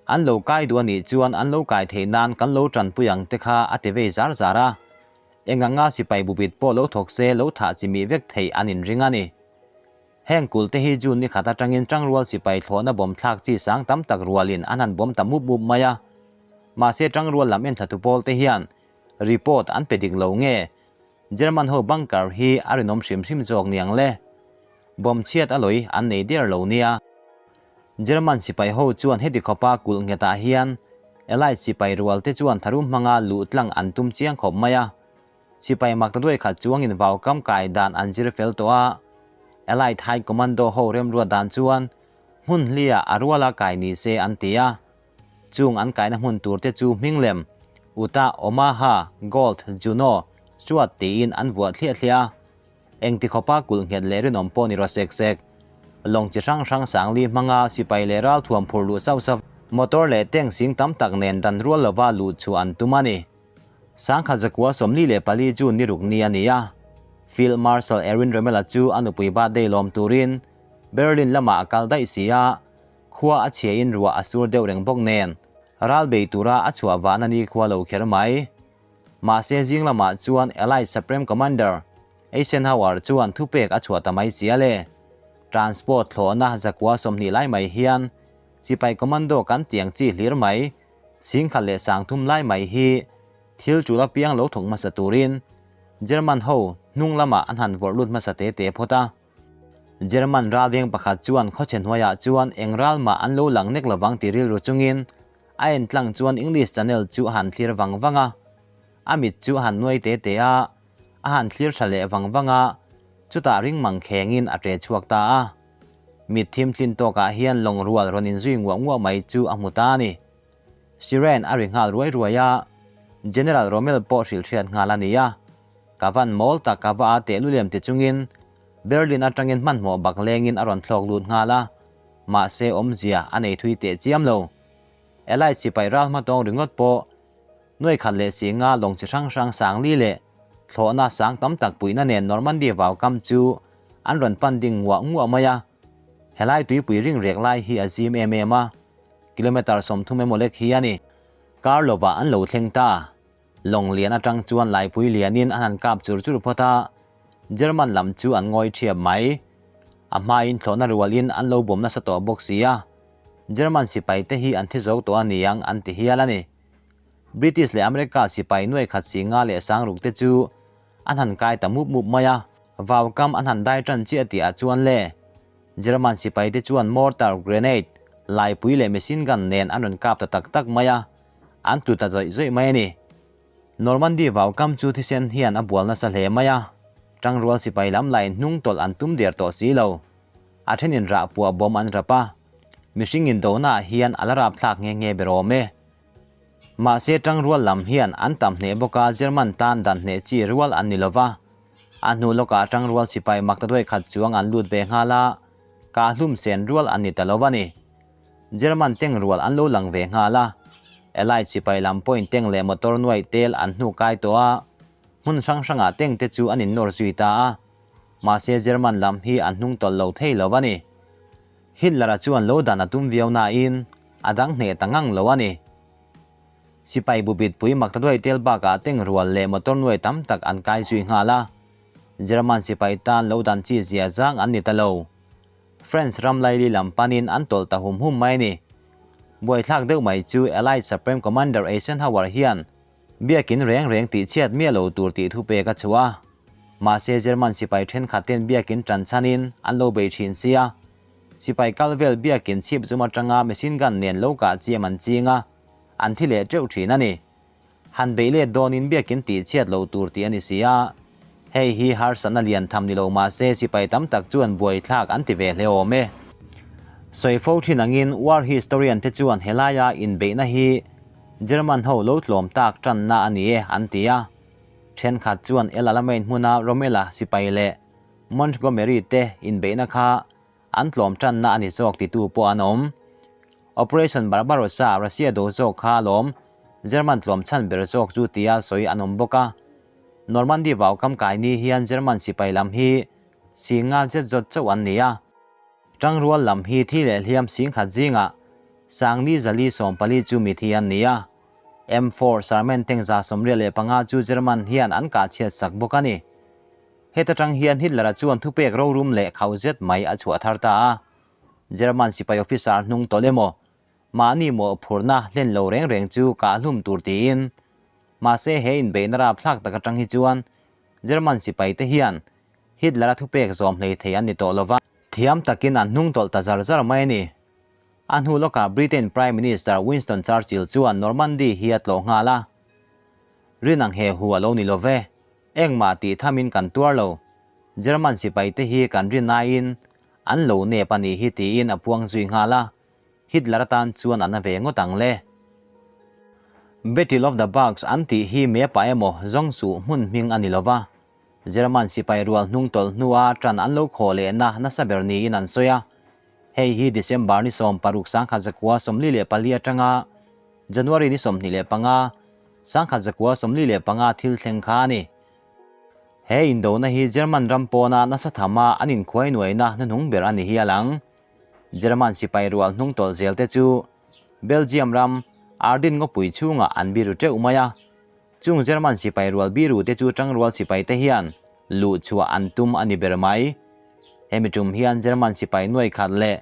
An lo kai duh a nih chuan an lo kai theih nan kan lo tanpui ang te kha a ti vei zar zar a. Eng anga sipai bubit pawh lo thawk se lo thah chi mih vek theih an inring a ni. Heng kulh te hi June ni khat atangin tangrual sipai thlawhna bawm thlak chi sang tam tak rualin an han bawm ta mup mup mai a. Mahse tangrual lam enthlatu pawl te hian report an pe dik lo nge German ho bunker hi a rinawm hrim hrim zawk niang le. Bomb chhiat a lawi an nei der lo nia. German sipai ho chuan heti khawpa kulh nghetah hian Allied sipai rual te chuan tharum hmanga luh tlang an tum chiang khawp mai a. Sipai mak ta duai khat chuangin vaukam kai dan an zir fel tawh a. Allied High Commando ho remruat dan chuan hmun hliah a ruala kai ni se an ti a. Chung an kaina hmun tur te chu hming lem, Utah, Omaha, Gold, Juno, Stuart tiin an vuah thliah thliah a. Engti khawpa kulh nghet leh rinawm pawh ni rawh sek sek. Lawng chi hrang hrang sangli hmanga sipai leh ral thuam phur luh sauh sauh, motor leh tank sing tam tak nen dan rual lova luh chu an tum a ni. 1944 June ni ruk ni a ni a. Field Marshal Erwin Rommel-a chu a nupui birthday lawm turin Berlin lamah a kal daih si a, khua a chhiain ruah a sur deuh reng bawk nen ral bei tura a chhuah vahna ni khua lo kher mai. Mahse zing lamah chuan Allied Supreme Commander Eisenhower chuan thupek a chhuah ta mai si a le. Transport thlawhna zakua 20 lai mai hian sipai commando kan tiang chi hlir mai, 10,000 leh 3000 lai mai hi thil tul apiang lo thawk hmasa turin German ho hnung lamah an han vawrh lut hmasa te te phawt a. German ralveng pakhat chuan khawchhe hnuaiah chuan eng ral mah an lo lang nek lovang ti rilru chungin a en tlang chuan English Channel chu a han thlir vang vang a. A mit chu a han nuai te te a, a han thlir tha leh vang vang a, chutah ring mang khengin a ṭe chhuak ta a. Mit thim tlin tawkah hian lawng rual rawn inzui nguah nguah mai chu a hmu ta a ni. Siren a ri nghal ruai ruai a, General Rommel pawh hrilh hriat nghal a ni a. Ka van mawl tak ka va a teh lulem ti chungin Berlin atangin hmanhmawh bak lengin a rawn thlawk lut nghal a, mahse awmzia a nei thui teh chiam lo. Allied sipai ral hmatawng ringawt pawh nuai khat leh si nga lawng chi hrang hrang 4000 leh thlawhna sang tam tak puihna nen Normandy vau kam chu an rawn pan ding nguah nguah mai a. Helai tuipui ring rek lai hi a zim em em a, kilometre 30 emaw lek hi a ni. Kar lovah an lo thleng ta. Lawng lian atang chuan laipui lianin an han kap chur chur phawt a, German lam chu an ngawi thiap mai. A hmain thlawhna rualin an lo bawm nasa tawh bawk si a, German sipai te hi an thi zo tawh a niang an ti hial a ni. British leh America sipai nuai khat si nga leh 6000 te chu an han kai ta mup mup mai a, vau kam an han dai tan chiah tih ah chuan le German sipai te chuan mortar, grenade, laipui leh machine gun nen an rawn kap ta tak tak mai a, an tlu ta zawih zawih mai a ni. Normandy vau kam chu thisen hian a bual nasa hle mai a, tangrual sipai lam lain hnung tawlh an tum der tawh si lo. A thenin rah puah bawm an rap a, mihring indona ah hian a la rap thlak nghe nghe ber awm e. Mahse tangrual lam hian an tam hneh bawk a, German tan dan hneh chi rual an ni lova. A hnu lawkah tangrual sipai mak ta duai khat chuang an lut ve nghal a, kah hlum sen rual an ni ta lo a ni. German teng rual an lo lang ve nghal a, Allied sipai lam pawhin teng leh motor nuaih tel an hnu kai tawh a, hmun hrang hrangah teng te chu an innawr zui ta a. Mahse German lam hi an hnung tawlh lo thei lo a ni. Hitler-a chuan lo dan a tum viau nain a dang hneh ta ngang lo a ni. Sipai bubit pui mak ta duai tel bakah teng rual leh motor nuai tam tak an kai zui nghal a, German sipai tan lo dan chi zia zang an ni ta lo. France ram laili lam panin an tawlh ta hum hum mai a ni. Buaithlak deuh mai chu Allied Supreme Commander Eisenhower hian biakin reng reng tih chhiat miah lo tur tih thu pek a chhuah a. Mahse German sipai thenkhat ten biakin tan chhanin an lo bei thin sia. Sipai kal vel biakin chhip zum atanga machine gun nen lo kah chiam an ching a, an thi leh teuh thin a ni. Han beih let dawnin biakin tih chhiat lo tur tih a ni si a, hei hi harsatna lian tham ni lo mah se sipai tam tak chuan buaithlak an ti ve hle awm e. Sawi fo thin angin war historian te chuan helaia inbeihna hi German ho lo tlawm tak tanna a ni e an ti a. Thenkhat chuan El Alamein hmuna Rommel-a sipai leh Montgomery te inbeihna kha an tlawm tanna a ni zawk titu pawh an awm. Operation Barbarossa, Russia do zawk kha alawm, German tlawm chhan ber zawk chu tia sawi an awm bawk a. Normandy vau kam kai ni hian German sipai lam hi 50,000 zet zawt chauh an ni a. Tangrual lam hi thi leh hliam 10,000 zingah 4,414 chu mithi an ni a. M4 Sherman tank 185 chu German hian an kah chhiat sak bawk a ni. Heta tang hian Hitler-a chuan thupek rorum leh khau zet mai a chhuah thar ta a. German sipai officer hnung tawlh emaw, mahni mawhphurhna hlen lo reng reng chu kah hlum tur tiin. Mahse he inbeihna rapthlak tak atang hi chuan German sipai te hian Hitler-a thupek zawm hlei thei an ni tawh lova. Thiam takin an hnung tawlh ta zar zar mai a ni. A hnu lawkah Britain Prime Minister Winston Churchill chuan Normandy hi a tlawh nghal a. Rin ang he hu a lo ni lo ve. Engmah tih thamin kan tuar lo. German sipai te hi kan rin aiin an lo nep a nih hi tiin a puang zui nghal a, Hitler atan chuan a na ve ngawt ang le. Battle of the Bulge an tih hi mepa emaw zawng suh hmun hming a ni lova, German sipai rual hnung tawlh hnua tan an lo khawh lehna nasa ber niin an sawi a. Hei hi December ni 16 1944 atanga January ni 25 1945 thil thleng kha a ni. He indona hi German ram pawna nasa thama an inkhuai nuaina hnuhnung ber a ni hial ang. German sipai rual hnung tawlh zel te chu Belgium ram Ardin ngawpui chhungah an biru teuh mai a. Chung German sipai rual biru te chu tangrual sipai te hian luh chhuah an tum a ni ber mai. Hemi tum hian German sipai nuai khat leh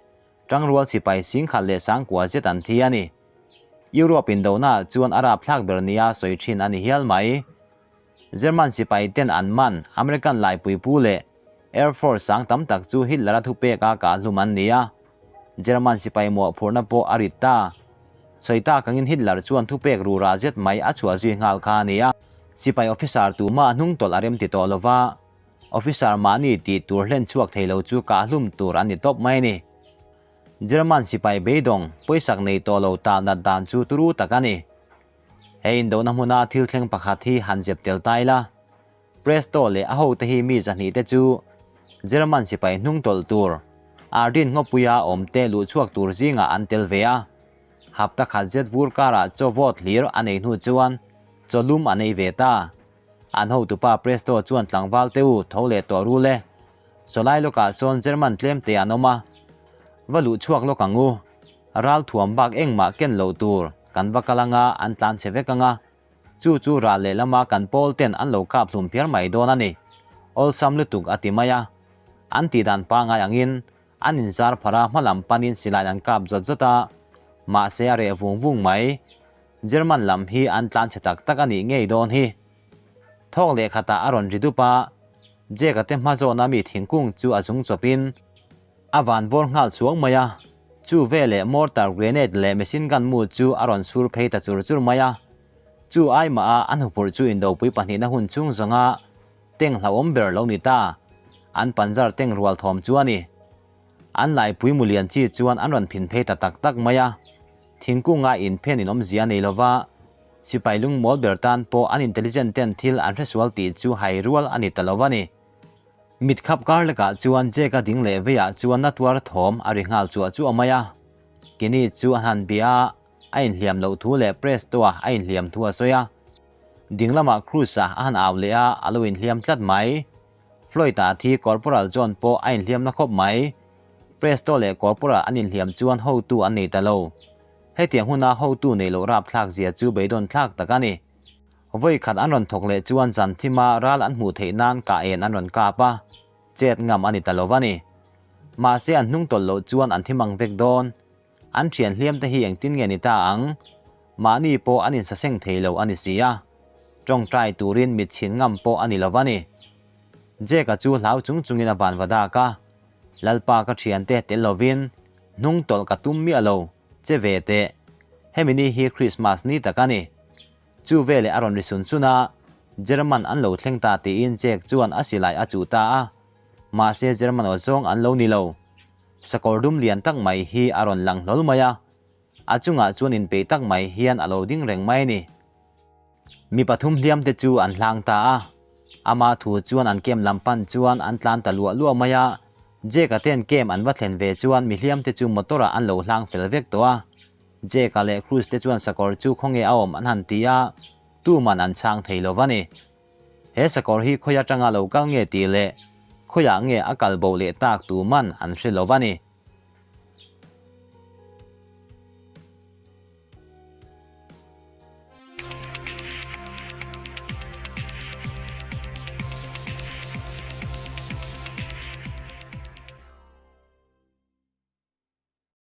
tangrual sipai sing khat leh sangkua zet an thi a ni. Europe indona chuan a rapthlak ber nia sawi thin a ni hial mai. German sipai ten an man American laipui pu leh Air Force sang tam tak chu Hitler-a thupek a kah hlum an ni a. German sipai mawhphurhna pawh a rit ta. Sawi tak angin Hitler chuan thupek rura zet mai a chhuah zui nghal kha a ni a. Sipai officer tumah hnung tawlh a rem ti tawh lova, officer mahni tih tur hlen chhuak thei lo chu kah hlum tur an ni tawp mai a ni. German sipai beidawng pawisak nei tawh lo tal nat dan chu turu tak a ni. He indona hmuna thil thleng pakhat hi han zep tel ta ila. Presto leh a hote hi mi zahnih te chu German sipai hnung tawlh tur Ardin ngawpuia awmte luh chhuak tur zingah an tel ve a. Hapta khat zet vur karah chaw vawt hlir a nei hnu chuan chaw lum a nei ve ta. An hotupa Presto chuan tlangval te u tho leh tawh ru le. Sawlai lawkah sawn German tlem te an awm a. Va luh chhuak lawk ang u. Ral thuam bak engmah ken loh tur kan va kal anga an tlan chhe vek anga. Chu chu ral lehlama kan pawl ten an lo kap hlum phiar mai dawn a ni. Awlsam lutuk a ti mai a. An tih dan pangai angin an inzar phar a hmalam panin silai an kap zawt zawt a. Mahse a reh vung vung mai. German lam hi an tlan chhe tak tak a nih ngei dawn hi. Thawk leh khatah a rawn ri dup a. Jack-a te hma zawna mi thingkung chu a zung chawpin A van vawr nghal chuang mai a, chu veleh mortar grenade leh machine gun mu chu a rawn sur phei ta chur chur mai a. Chu ai mah a an huphurh chu indopui pahnihna hun chung zawnga teng hlauhawm ber lo ni ta, an panzar teng rual thawm chu a ni. An laipui mu lian chi chuan an rawn phin phei ta tak tak mai a. Thingkunga inphen in awmzia nei lova, sipai lungmawl ber tan pawh an intelligent ten thil an hresual tih chu hai rual a ni ta lo a ni. Mit khap kar lekah chuan Jake-a ding leh veiah chuan na tuar thawm a ri nghal chuah chuah mai a. Kenny chu a han bia a, a inhliam loh thu leh Presto-a a inhliam thu a sawi a. Ding lamah Cruz-a a han au leh a, a lo inhliam tlat mai. Floyd-a thi Corporal John pawh a inhliam na khawp mai. Presto leh Corporal an inhliam chuan hotu an nei ta lo. Hetiang huna hotu neih loh rapthlak zia chu beidawn thlak tak a ni. Vawi khat an rawn thawk leh chuan zan thima ral an hmuh theih nan kah en an rawn kap a, chet ngam a ni ta lo a ni. Mahse an hnung tawlh loh chuan an thimang vek dawn. An thian hliam te hi engtin nge ni ta ang? Mahni pawh an insaseng thei lo a ni si a. Tawngtai turin mit chhin ngam pawh a ni lo a ni. Jake-a chu hlau chung chungin a van va dak a, Lalpa ka thiante tel lovin hnung tawlh ka tum miah lo, che ve teh. Hemi ni hi Christmas ni tak a ni. Chu veleh a rawn ri sun sun a, German an lo thleng ta tiin Jack chuan a silai a chuh ta a. Mahse German aw zawng an lo ni lo. Sakawr dum lian tak mai hi a rawn lang hlawl mai a, a chungah chuan inpeih tak mai hian a lo ding reng mai a ni. Mi pathum hliam te chu an hlang ta a, ama thu chuan an kem lam pan chuan an tlan ta luah luah mai a. Jack-a ten kem an va thlen ve chuan mi hliam te chu motor-ah an lo hlang fel vek tawh a. Jake-a leh Cruz te chuan sakawr chu khawnge a awm an han ti a, tuman an chhang thei lo va ni. He sakawr hi khawi atanga lo kal nge tih leh khawiah nge a kal bo leh tak tuman an hre lo va ni.